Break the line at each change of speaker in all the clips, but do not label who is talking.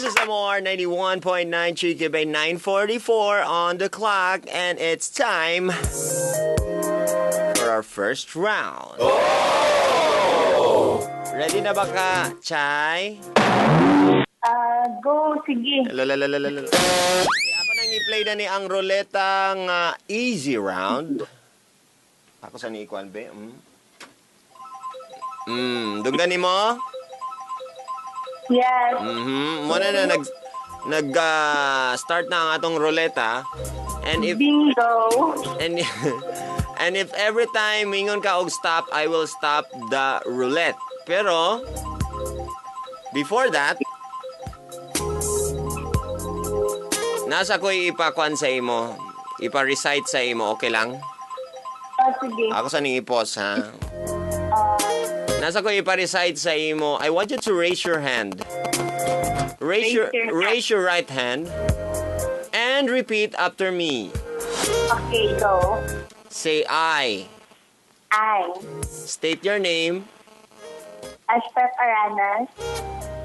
This is MOR 91.9 Chiki Bay, 9:44 on the clock, and it's time for our first round. Ready na ba ka, Chai?
Ah, go, sige.
Lalalalalalala. Okay, ako nang i-play na ni ang ruleta nga easy round. Ako sa ni Ikuan be. Dugdan nimo?
Yes.
Muna na nag nag start na ang atong ruleta. And if
Bingo.
and if every time mingon ka og stop, I will stop the roulette. Pero before that, nasa ko'y ipakuan sa imo, ipa-recite sa imo, okay lang?
Ah, sige.
Ako sa ning i-pause, ha?
Ah,
Nasa ko ipa-recite sa imo. I want you to raise your hand. Raise your
Raise your hand.
Raise your right hand and repeat after me.
Okay, go.
Say "I."
I,
State your name.
Ashpep Aranas,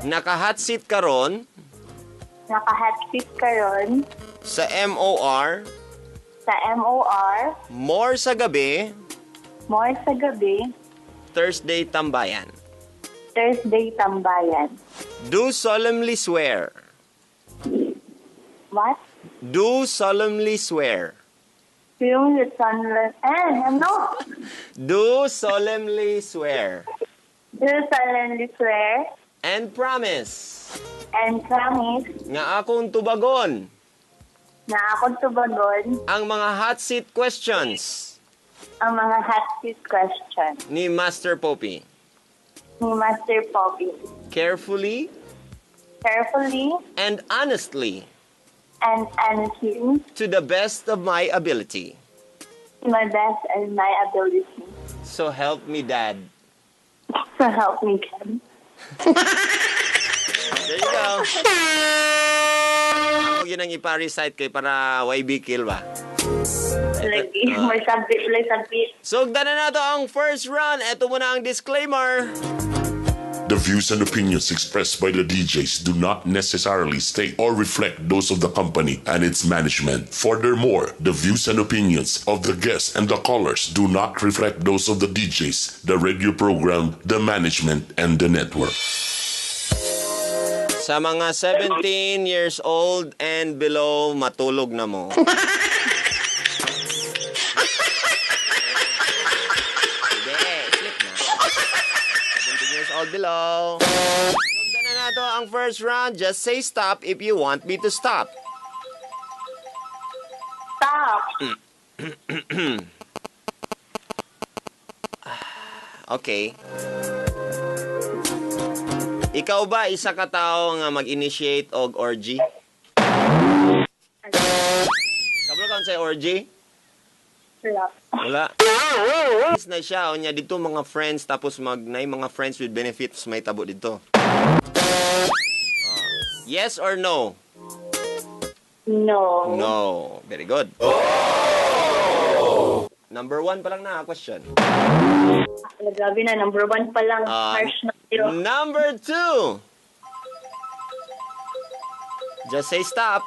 Naka-hot seat karon
naka-hot seat karon
sa MOR
sa MOR,
more sa gabi,
more sa gabi,
Thursday Tambayan.
Thursday Tambayan.
Do solemnly swear.
What?
Do solemnly swear.
Yung solemnly, eh, ano?
Do solemnly swear.
Do solemnly swear
And promise
and promise
nga akong tubagon
na akong tubagon
ang mga hot seat questions
ang mga hot seat question
ni Master Poppy.
Ni Master Poppy.
Carefully
Carefully
and honestly
and honestly
to the best of my ability.
To my best and my ability.
So help me, Dad.
So help me God.
There you go. Ako yun ang ipa-recite kay para YB kill ba?
Lagi,
Ah.
may sabit, may sabit.
Sugdan na nato ang first round. Ito muna ang disclaimer.
The views and opinions expressed by the DJs do not necessarily state or reflect those of the company and its management. Furthermore, the views and opinions of the guests and the callers do not reflect those of the DJs, the radio program, the management, and the network.
Sa mga 17 years old and below, matulog na mo. Hindi, sleep na. 17 years old below. Sugdan na nato ang first round. Just say "stop" if you want me to stop.
Stop.
Okay. Ikaw ba isa ka tao nga mag-initiate og orgy? Kabalo ka sa orgy?
Wala.
Wala. Is na siya unya dito mga friends, tapos mag nay mga friends with benefits may tabo dito. Ah, yes or no?
No.
No. Very good. Number one pa lang na question.
Ah, grabe na, number one pa lang.
Ah,
Harsh na kayo.
Number two. Just say "stop."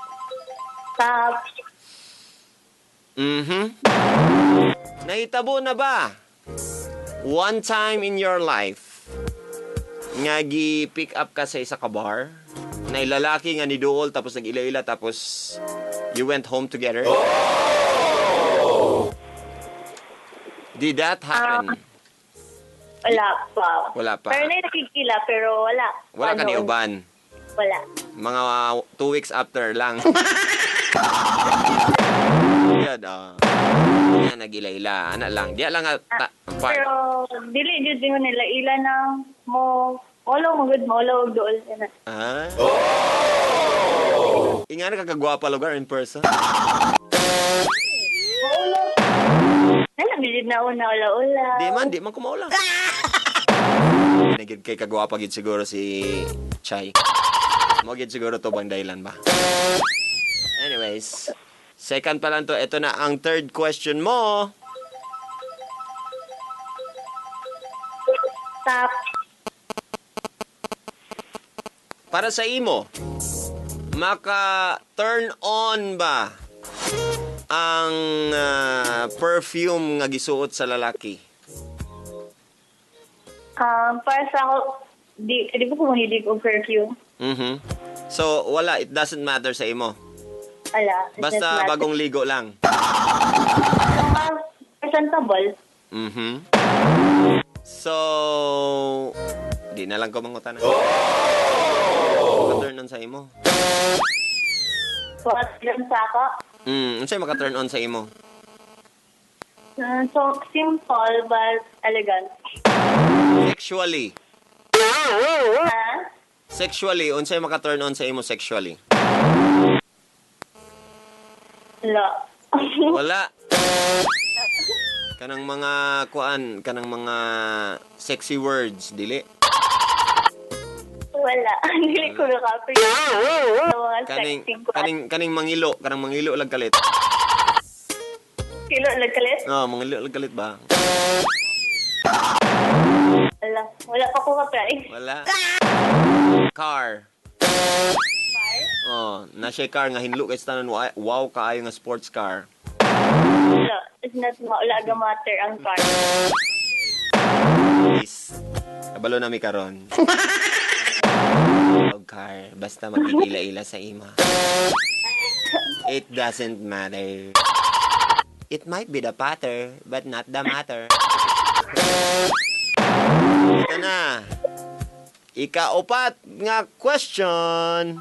Stop.
Nahitabo na ba one time in your life nga gi-pick up ka sa isa ka bar na lalaki nga niduol tapos nag-ila-ila tapos you went home together? Did that happen?
Wala pa.
Wala pa.
Pero na nakikila, pero wala.
Wala ka
Ano,
ni uban.
Wala.
Mga 2 weeks after lang. Yun, oh. Yan, nag-ila-ila. Ana lang. Diya lang nga part.
Pero dili jud mo nila ila na mo wala mo good mo wala og duol na.
Ah. Ingana ka kagwapa lugar in person.
Wala. Nala gid na una wala wala.
Di man kumaula. Nagid kay kagwapa gid siguro si Chai. Mo gid siguro to bang dahilan ba? Anyways, second pa lang to. Ito na ang third question mo.
Stop.
Para sa imo, maka turn on ba ang perfume nga gisuot sa lalaki?
Para sa ako, di ba ko mahilig og perfume?
So, wala, it doesn't matter sa imo.
Ala. It
Basta
doesn't matter.
bagong ligo lang.
Presentable.
So, di na lang ko mangutana. Oh! Maka-turn on sa imo.
What lang sa ako?
Unsay maka-turn on sa imo?
So, simple but elegant.
Sexually.
Ha?
Sexually, unsay maka-turn on sa imo sexually?
Wala.
Wala. Kanang mga kuan, kanang mga sexy words, dili.
Wala. Hindi ko naka-appreciate sa mga
Kaning
sexy kuan.
kaning mangilo, kanang mangilo lang kalit.
Kilo lang kalit?
Oh, mangilo lang kalit ba?
Wala. Wala pa ko ka-try.
Wala. Car.
Car?
Oh, na siya car nga hinlo kay tanan, wow kaayo nga sports car.
Wala. It's not wala ga matter ang car.
Please. Kabalo na mi karon. Og car, basta magigila-ila sa ima. It doesn't matter. It might be the patter, but not the matter. Ito na. Ikaupat nga question.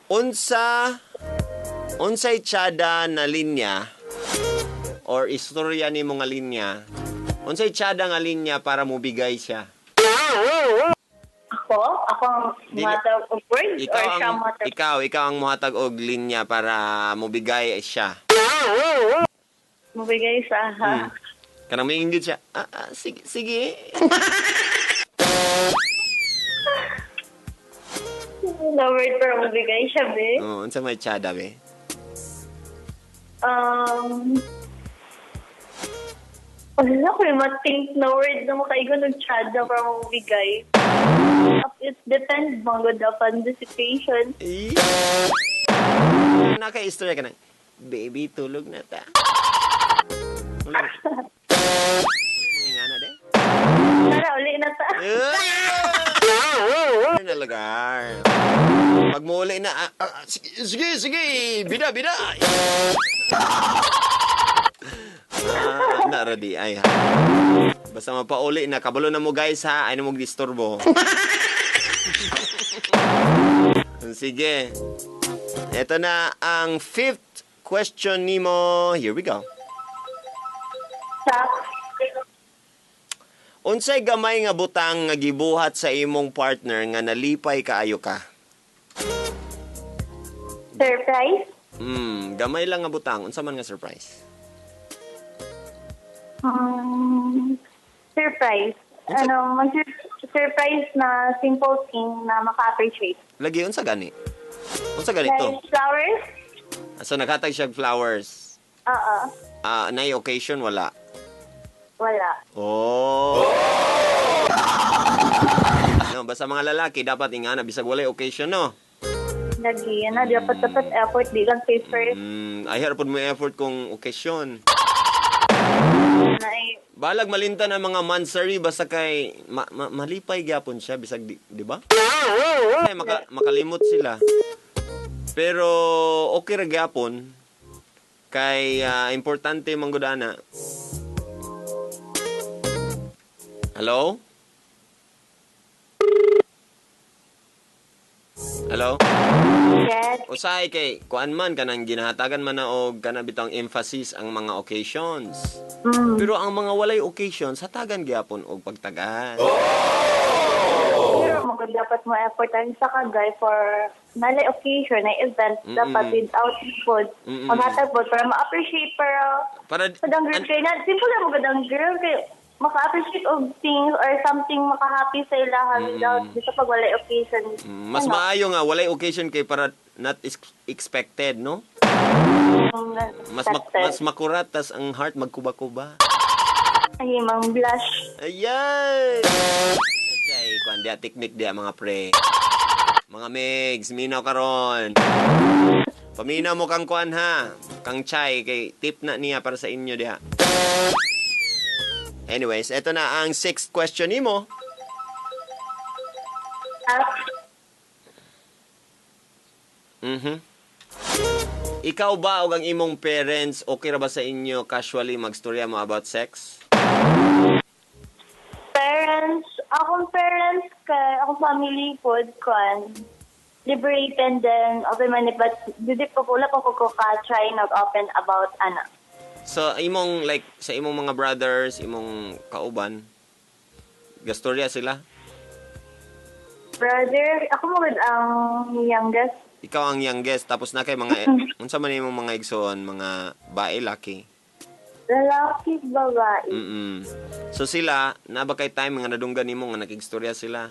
Unsa unsay tsada na linya or istorya nimo nga linya? Unsay tsada nga linya para mobigay siya?
Ako? Ako ang muhatag og words
Ikaw
or siya
ang
muhatag?
ikaw ang muhatag og linya para mobigay siya.
Mubigay sa ha?
Kanang miingon gyud siya. Ah, ah, sige, sige.
No word para mubigay siya, be.
Oh, unsa may tsada be?
Wala ko yung matink na word na makaigon ng tsada para mabigay. It depends, mga good upon the situation.
Eh. Naka-istorya ka na. Baby, tulog na ta. Wala. Wala mga ingana, de.
Tara, uli na ta.
Na lugar. Pag muuli na, sige, sige, sige, bida, bida. Na ready ay ha. Basta mapauli na, kabalo na mo guys ha, ay na mo disturbo. Sige. Ito na ang fifth question nimo. Here we go.
Sa
Unsay gamay nga butang nga gibuhat sa imong partner nga nalipay kaayo ka?
Surprise?
Gamay lang nga butang. Unsa man nga surprise?
Surprise.
Unsa-
Ano, surprise na simple thing na maka-appreciate.
Lagi unsa gani? Unsa gani to?
Like flowers?
So naghatag siya og flowers.
Oo.
Nay occasion wala.
Wala.
Oh. No, basta mga lalaki dapat ingana bisag walay occasion, no.
Lagi, yan na. Dapat effort, di lang paper.
Ay harapon mo effort kung occasion.
Na ay,
Balag malinta na mga mansari basta kay malipay gyapon siya bisag di ba? Ay, makalimot sila. Pero okay ra gyapon kay importante man gud ana. Hello? Hello?
Yes.
Usahay kay kuan man kanang ginahatagan man na og kana bitang emphasis ang mga occasions. Pero ang mga walay occasions hatagan gyapon og pagtagaan.
Pero maganda dapat mo effort ang sa kagay for nalay occasion na event dapat without food. Maghatag po para ma-appreciate para
Para
sa ang girl kay na simple lang maganda ang girl kay maka-appreciate og things or something maka-happy sa ilaha without bisa pag walay occasion.
Mas
Ano?
maayo nga walay occasion kay para not expected, no? Mas
Expected.
mas makurat tas ang heart magkuba-kuba.
Ay, mang blush.
Ayay! Ay, kuan diya, technique diya mga pre. Mga megs, minaw karon. Paminaw mo kang kuan ha. Kang Chai, kay tip na niya para sa inyo diha. Anyways, eto na ang sixth question nimo.
Ah,
Ikaw ba o ang imong parents okay ra ba sa inyo casually magstorya mo about sex?
Parents, akong parents kay akong family pod kuan liberated then open minded, but dili pa ko, wala pa ko ka try nag open about ana.
So imong like sa imong mga brothers, imong kauban, gastorya sila?
Brother, ako mo gud ang youngest.
Ikaw ang youngest, tapos na kay mga unsa man imong mga igsoon, mga bae, laki?
Lalaki, babae.
So sila, na ba kay time nga nadunggan nimo nga nakigstorya sila?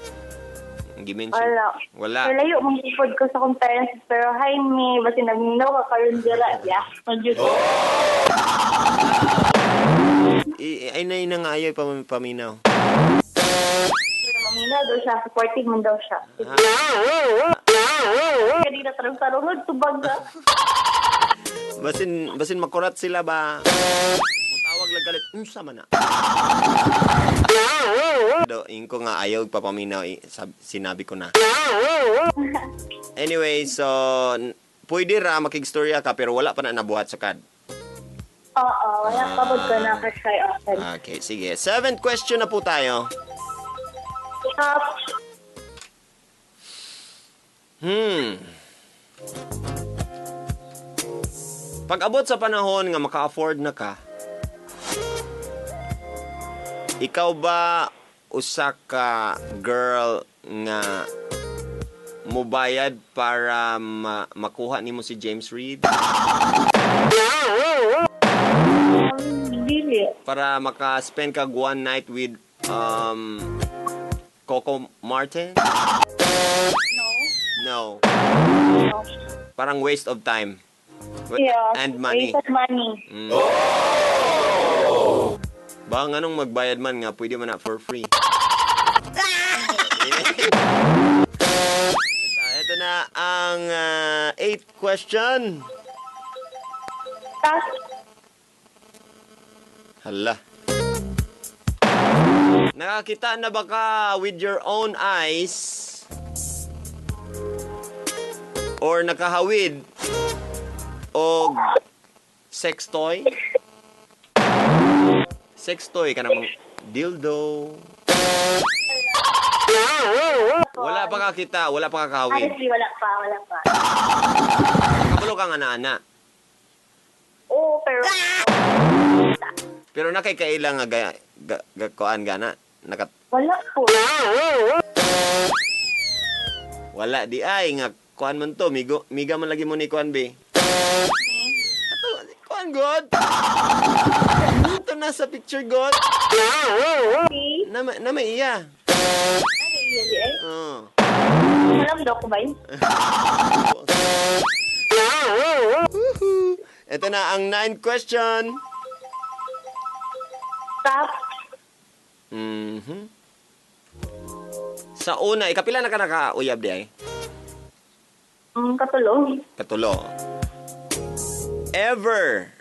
Ang gi-mention?
Wala.
Wala.
So, layo mong pod ko sa akong parents, pero hi me, basin nagminaw ka karon dira ya. Magyud.
Ay na na nga ayaw paminaw.
Pero maminaw daw siya, supportive man daw siya. Kaya di na tarong-tarong, tubag na.
Basin basin makurat sila ba? Mutawag lang galit, unsa man na? Do, ingko nga ayaw papaminaw, sinabi ko na. Anyway, so pwede ra makigstorya ka pero wala pa na nabuhat sa kad.
Oo, wala pa pod ko na try open.
Okay, sige. Seventh question na po tayo.
Top.
Pag-abot sa panahon nga maka-afford na ka, ikaw ba usa ka girl nga mubayad para makuha nimo si James Reid?
Dili.
Para maka-spend kag one night with Coco Martin?
No.
No.
No.
Parang waste of time.
Yeah.
And money.
Waste of money.
Baka nga nung magbayad man nga, pwede man na for free. Ito na ang eighth question.
Tapos,
Hala. Nakakita na ba ka with your own eyes or nakahawid og sex toy? Sex toy ka namang dildo. Wala pa kakita, wala pa kakahawid.
Honestly, wala pa, wala pa.
Kabalo ka nga na ana.
Oo, pero
Pero nakikaila nga ga, ga, ga, kuan gana. Naka,
wala po.
Wala di ay nga kuan man to, migo miga man lagi mo ni kuan be. Ato, kuan god. Ito na sa picture god.
Okay.
Na, na may iya.
Ano yun, di ay?
Oh.
Alam daw ko ba yun?
Woohoo. Ito na ang ninth question.
Stop.
Sa una, ikapila na ka nakauyab di ay?
Katulong.
Katulo. Ever,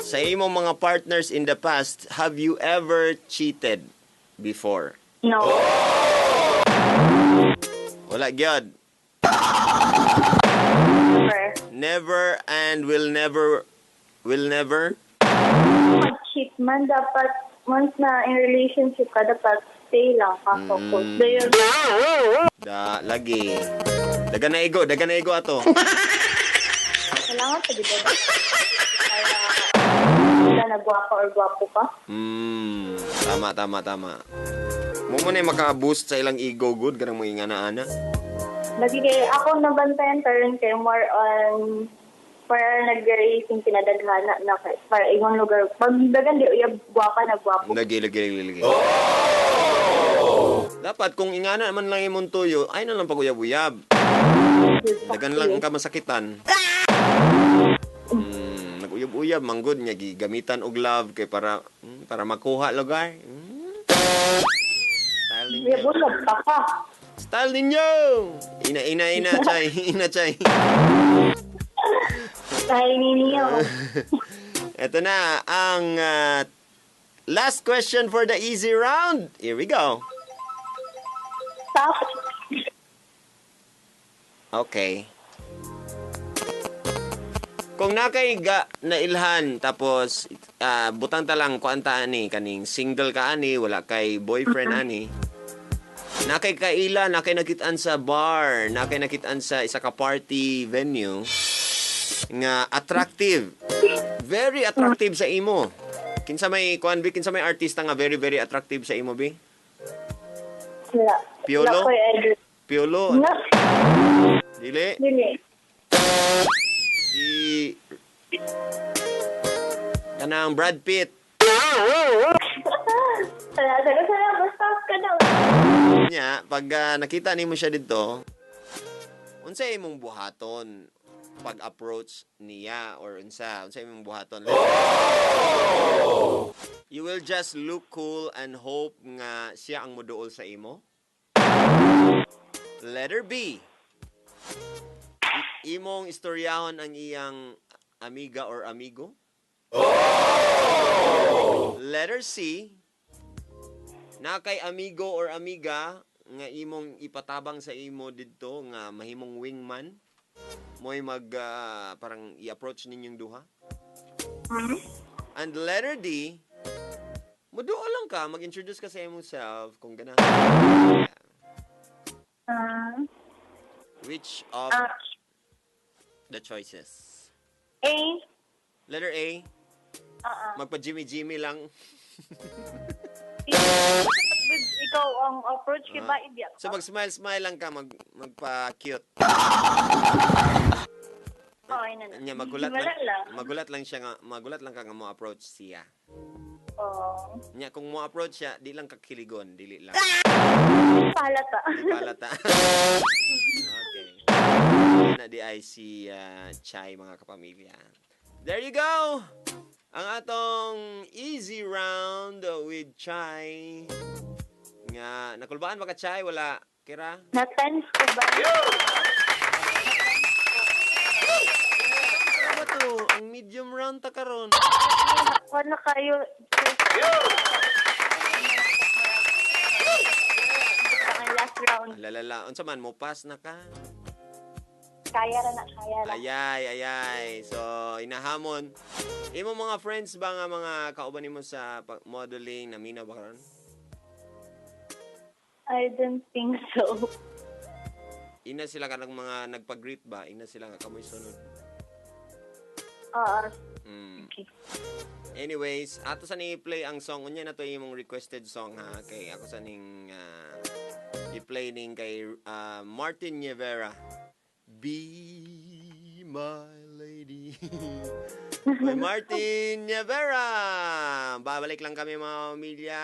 sa imong mga partners in the past, have you ever cheated before?
No.
Wala gyud.
Never.
Never and will never, will never.
Mag-cheat man, dapat once na in relationship ka, dapat stay lang ka, focus. Dayon,
Da lagi. Daga na igo, daga na igo ato.
kailangan sa diba? Para wala na guwapo or guwapo ka.
Tama, tama, tama. Mo mo na yung maka-boost sa ilang ego good kanang mga ingana-ana.
Lagi kay ako nabantayan karon kay more on para nag-racing pinadaghana na kay para imong lugar. Pag dagan di uyab guwapa na guwapo.
Lagi, lagi, lagi, lagi. Dapat kung ingana man lang imong tuyo, ay na lang pag-uyab-uyab. Dagan lang ka masakitan. Nag-uyab Uyab-uyab manggod nya gigamitan og love kay para para makuha lugar. Style ninyo.
Uyab-uyab pa ka.
Style ninyo. Ina ina ina chay, ina chay.
Style ninyo.
Ito na ang last question for the easy round. Here we go.
Stop.
Okay. Kung nakay ga nailhan tapos butang ta lang kuan ta ani kaning single ka ani, wala kay boyfriend ani. Nakay kaila, nakay nakit-an sa bar, nakay nakit-an sa isa ka party venue nga attractive. Very attractive sa imo. Kinsa may kuan bi, kinsa may artista nga very very attractive sa imo bi?
Wala.
Piolo?
Wala ko'y idea.
Piolo?
No.
Dili?
Dili.
Si kanang Brad Pitt.
Wala. Sagot sa lang. Basta ka daw.
Nya, pag nakita nimo siya didto, unsa imong buhaton pag-approach niya or unsa unsa imong buhaton? You will just look cool and hope nga siya ang moduol sa imo. Letter B. Imong istoryahon ang iyang amiga or amigo. Letter C. Na kay amigo or amiga nga imong ipatabang sa imo didto nga mahimong wingman mo'y mag parang i-approach ninyong duha. And letter D, muduol lang ka, mag-introduce ka sa imong self kung ganahan. Which of the choices?
A.
Letter A,
Oo.
Magpa-Jimmy-Jimmy lang.
Ikaw ang approach kay ba ibiyak
So mag-smile-smile lang ka, magpa-cute.
Okay na na.
Nya magulat
Wala
lang,
lang.
Magulat lang siya nga, magulat lang ka nga mo approach siya.
Oo.
Nya kung mo approach siya, di lang ka kiligon, dili lang.
Palata.
Di palata. Okay. Na di ay si Chai, mga kapamilya. There you go. Ang atong easy round with Chai. Nga nakulbaan ba ka, Chai? Wala kira?
Na-tense ko ba?
Ano ba to? Ang medium round ta karon.
Ako na kayo. Ang last round.
Lalala, unsa man mo pass na ka?
Kaya ra na, kaya ra.
Ayay, ayay. So, inahamon. Imo mga friends ba nga mga kauban nimo sa modeling naminaw ba karon?
I don't think so.
Ina sila kanang mga nagpa-greet ba? Ina sila nga kamoy sunod.
Oo. Okay.
Anyways, ato sa ni i-play ang song. Unya na to imong requested song ha. Kay ako sa ning i-play ning kay Martin Nievera. "Be My Lady." By Martin Nievera. Babalik lang kami, mga pamilya.